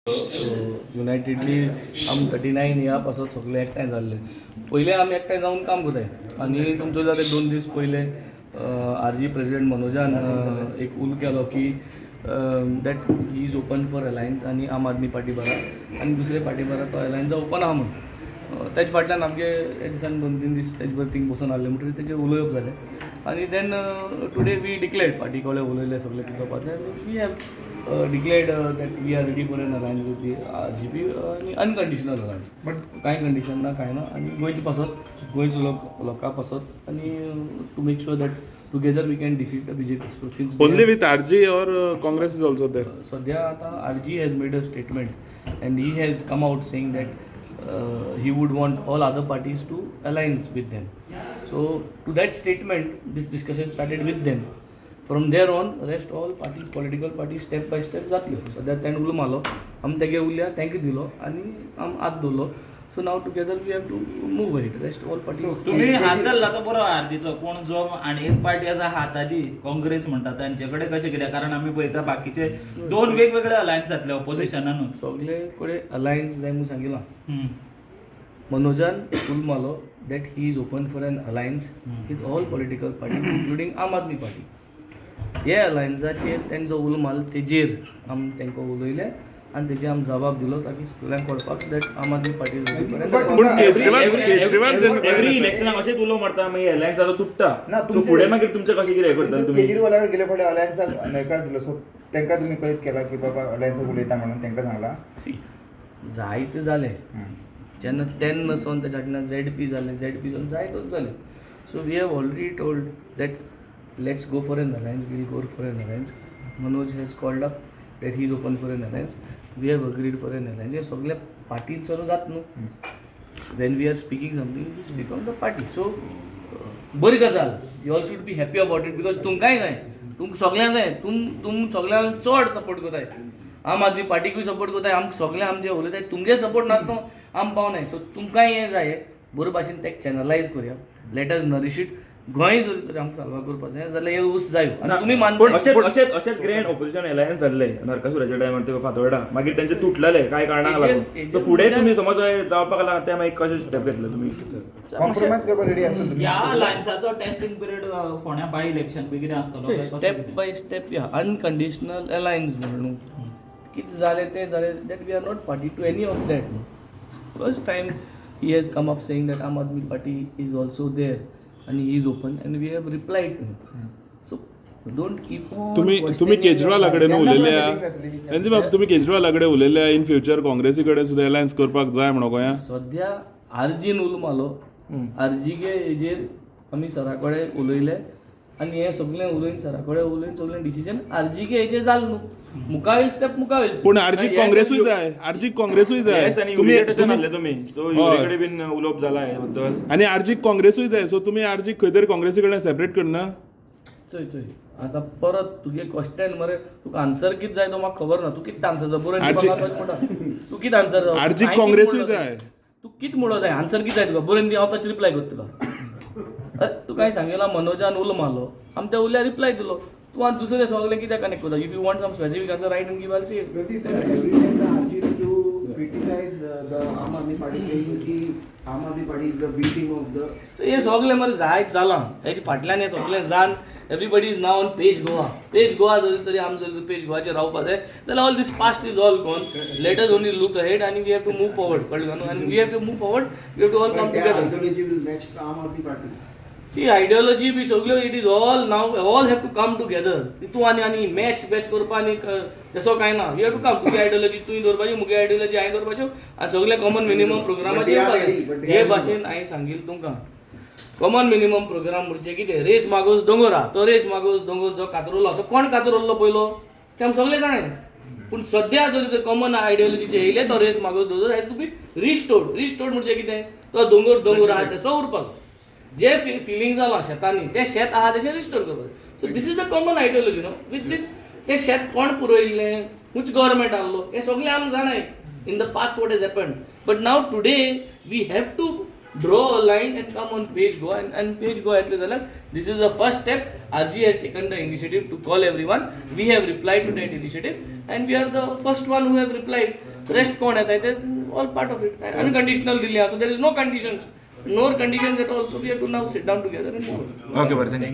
युनायटेडली आम 39 ह्या पासत सगळे एकठांय जाल्ले. पयले आमी एकठांय जावन काम करताय आनी तुमचो जाता 2 दीस पयले आर जी प्रेसिडेंट मनोजान एक उलो केलो की that he is open for alliance आनी आम आदमी पार्टी बरा आनी दुसरे पार्टी बरा तो अलायन्सा ओपन आहा म्हूण. तेज फाटल्यान आमगे हे दिसान 2-3 दीस तेज बरोबर थिंग बसून आहले म्हणटकीर तेजेर उलोवप जालें आनी then today we declared, party कडेन उलयले सगळे कितें जावपा तें आनी we have declared that we are ready for an alliance with the RGP आनी अनकंडिशनल अलायन्स. बट कांय कंडिशन ना, कांय ना आनी गोंयचे पासत, गोंयचो लोक लोकां पासत आनी to make sure that together we can defeat the BJP. So since Only with RG or Congress is also there? सध्या आता RG has made a statement and he has come out saying that he would want all other parties to alliance with them. So to that statement, this discussion started with them. From there on, rest all parties, political parties, step by step जातल्यो. सद्या तेणें उलो मारलो, आमी तेगे उरल्या, तांकां दिलो आनी आम हात दवरलो. So now together we have to move ahead, rest all parties. तुम्ही हात धरला तो बरो आरजीचो, पूण जो आनी एक पार्टी आसा हाताची, काँग्रेस म्हणटा, तांचे कडेन कशें कितें? कारण आमी पळयता बाकीचे दोन वेगवेगळे अलायन्स जातले ऑपोजिशनानूच. सगळे कडेन अलायन्स जाय म्हूण सांगिलां. मनोजान उलो मारलो that he is open for an alliance with all political parties, including Aam Aadmi party. हे अलायन्साचेर तेणें जो उलो मारलो तेजेर आमी तांकां उलयले आनी तेजेर आमी जबाब दिलो ताकी सगळ्यांक कळपाक that Aam Aadmi party is ready for an alliance. पूण केजरीवाल केजरीवाल एव्हरी इलेक्शनाक अशेंच उलो मारता, मागीर अलायन्स आतां तुटता. ना, सो तुमचे- फुडें मागीर तुमचें कशें कितें करतले तुमी? केजरीवाला कडेन गेले फावटी अलायन्साक न्हयकार दिलो, सो तांकां तुमी कळीत केला की बाबा अलायन्साक उलयता म्हणून तांकां सांगला? सी, जायते जालें जेन्ना तेन्ना सावन तेज्या फाटल्यान झेड पी जालें, झेड पी जावन जायतोच जालें. So we have already told that let's go for an alliance, we'll go for an alliance. Manoj has called up that he is open for an alliance. We have agreed for an alliance. हे सगळे पार्टीन जात न्हू. When we are speaking something, we speak on the party. So बरी गजाल, you all should be happy about it because तुमकांय जाय, तुमकां सगळ्यांक जाय. तुम तुम सगळ्यांक चड सपोर्ट करताय, आम आदमी पार्टीकूय सपोर्ट करताय. आमकां सगळें आमचे उलयताय, तुमगे सपोर्ट नासतना आम पावनाय. सो तुमकांय हें जाय, बरे भाशेन तेका चॅनलायज करुया. Let us nourish it. Goa जर तर आमकां साल्वार करपाक जाय जाल्यार हे ऊस जायो आनी तुमी मानता. अशेंच अशेंच अशेंच ग्रँड ऑपोजिशन अलायन्स जाल्ले नरकासुराच्या टायमार ते फातोर्डा, मागीर तेंचे तुटलेले कांय कारणाक लागून. सो फुडें तुमी समज जावपाक लागता ते मागीर कशें स्टेप घेतले तुमी? कॉम्प्रोमायज करपाक रेडी आसता तुमी? ह्या अलायन्साचो टेस्टिंग पिरियड फोंड्या बाय इलेक्शन बी कितें आसतलो काय कसो स्टेप कितें? बाय स्टेप या अनकंडिशनल अलायन्स म्हणून कितें जालें तें जालें, that we are not party to any of that. First time he has come up saying that Aam Aadmi party is also there आनी he is open and we have replied to him. So don't keep. तुम्ही तुम्ही केजरीवाला कडेन उलयल्या? NG बाब, तुम्ही केजरीवाला कडेन उलयल्या in future काँग्रेसी कडेन सुद्दां अलायन्स करपाक जाय म्हणून गोंया? सद्या आरजीन उलो मारलो, आरजी के हेजेर आमी सरा कडेन उलयले आनी हें सगळें उलोवन, सरा कडेन उलोवन सगळें डिसिजन आरजी के हेजेर जालें न्हू. मुखावेल स्टेप मुखावेल. पूण आरजी काँग्रेसूय जाय, आरजी काँग्रेसूय जाय. येस, आनी तुम्ही युरिया टचान आहले तुमी, सो युरिया कडेन बीन उलोवप जाला हे बद्दल? आनी आरजी काँग्रेसूय जाय, सो तुमी आरजी खंय तरी काँग्रेसी कडल्यान सेपरेट करना? चोय चोय, आतां परत तुगे क्वेश्चन मरे, तुका आन्सर कितें जाय तो म्हाका खबर ना. तूं कितें आन्सर जाय बरोवन आरजी- म्हणटा? तूं कितें आन्सर जाय? आरजी काँग्रेसूय जाय. तूं कितें म्हणो जाय, आन्सर कितें जाय तुका बरोवन दी, हांव ताचेर रिप्लाय करता तुका. अरे, तूं काय सांगिलां, मनोजान उलो मारलो, आमी त्या उल्यार रिप्लाय दिलो. तूं आनी दुसरें सगळें कित्याक कनेक्ट करता? If you want some specific answer, write and give, I'll see. Pradeep, every time the RG used to criticize the Aam Aadmi Party, saying ki Aam Aadmi Party is the B team of the so हें सगळें मरे जायत जालां. हेजे फाटल्यान हें सगळें जावन everybody is now on page Goa, page Goa. जरी तरी आमी जर पेज गोवाचेर रावपा जाय जाल्यार all this past is all gone. Let us only look ahead आनी we have to move forward. कळ्ळें न्हू? आनी we have to move forward, we have to all come But their together. Ideology will match the Aam Aadmi Party. C, ideology बी सगळ्यो, it is all now, all have to come together. तूं आनी आनी match batch करपा आनी तसो कांय ना. You have to come, तुजी आयडियोलॉजी तुवें दवरपाची, मुगे आयडियोलॉजी हांवें दवरपाच्यो आनी सगळे कॉमन मिनिमम प्रोग्रामाचेर But they are ready, येवपाक but जाय. They जे are ready. भाशेन हांवें सांगिल्लें तुमकां, कॉमन मिनिमम प्रोग्राम म्हणजे कितें? रेस मागोस दोंगर आहा, तो रेस मागोस दोंगर जो कातरलो, तो कोण कातरलो पयलो ते आमी सगळे जाणाय. पूण सद्या जर कॉमन आयडियोलॉजीचे येयले, तो रेस मागोस दोंगर has to be restored. Restored म्हणजे कितें? तो दोंगर दोंगर आहा तसो उरपाक, जे फिलिंग जालां शेतांनी तें शेत आहा तशें रिस्टोर करपाक. So this is the common ideology न्हू. विथ दीस, तें शेत कोण पुरयल्लें, खंयच गव्हर्मेंट आहलो, हें सगळें आमी जाणाय in the past what has happened. But now today we have to Draw a line and come on Page Goa, and Page Goa येतले जाल्यार this is the first step. RG has taken the initiative to call everyone. We have replied to that initiative and we are the first one who have replied. Rest कोण येता ते all part of it. Unconditional दिल्ली आहा, so there is no conditions, no conditions at all. So we have to now sit down together and okay बरें, thank you.